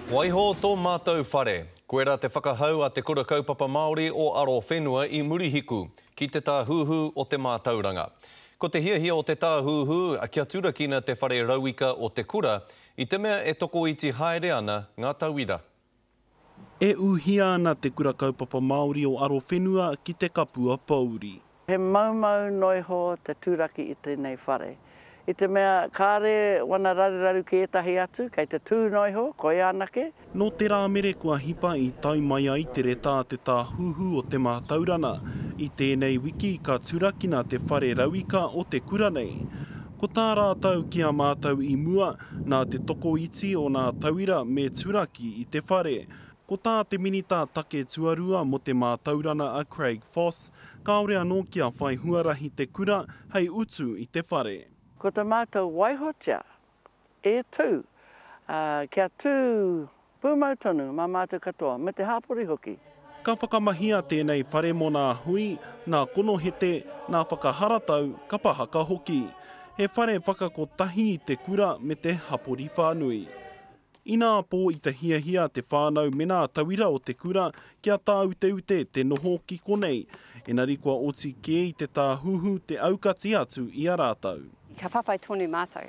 Waiho tō mātou whare. Koirā te whakahau a Te Kura Kaupapa Māori o Arowhenua i Murihiku, ki te Tāhuhu o te Mātauranga. Ko te hiahia o te Tāhuhu, kia turakina te whare rauika o te kura, i te mea e tokoiti haere ana ngā tauira. E ūhia ana Te Kura Kaupapa Māori o Arowhenua ki te kapua pōuri. He maumau noiho te turaki i tenei whare. I te mea kare wana raruraru ki etahi atu, kei te tu noiho, koia anake. Nō te Rāmere kua hipa i tae mai ai te reta a te Tāhuhu o te Mātaurana. I tēnei wiki ka turakina te whare rauika o te kura nei. Ko tā rātou ki a mātou i mua, nā te tokoiti o nā tauira me turaki i te whare. Ko tā te Minita Take Tuarua mō te Mātaurana a Craig Foss, kāore anō kia whai huarahi te kura hei utu i te whare. Ko ta mātou waihotia e tū, ā, kia tū Pūmau tonu mā mātou katoa, me te hāpori hoki. Ka whakamahia tēnei whare mō nā hui, nā konohete, nā whakaharatau, kapa haka hoki. He whare whakakotahi i te kura me te hapori whānui. Inā pō i te hiahia te whānau me nā tauira o te kura kia tāuteute te noho ki konei, enari kua oti kē i te tāhuhu te aukati atu i a rātou. Ka whawhai tonu mātou.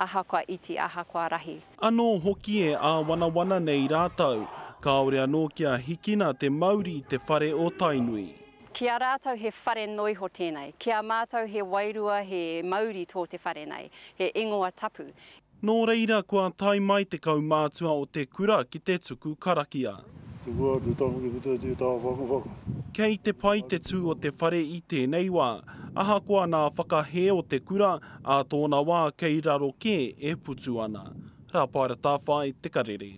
Ahakoa iti, ahakoa rahi. Anō hoki e āwanawana nei rātou, kāore anō kia hikina te mauri i te whare o Tainui. Ki a rātou he whare noiho tēnei. Ki a mātou he wairua, he mauri tō te whare nei. He ingoa tapu. Nō reira kua tae mai te kaumātua o te kura ki te tuku karakia. Tukua atu tamu ki te tī tāwhakawhaka. Kei te pai te tū o te whare i tēnei wā. Ahakoa nā whakahē o te kura, ā tōna wā kei raro kē e putu ana. Rāpaera Tāwhai, Te Karere.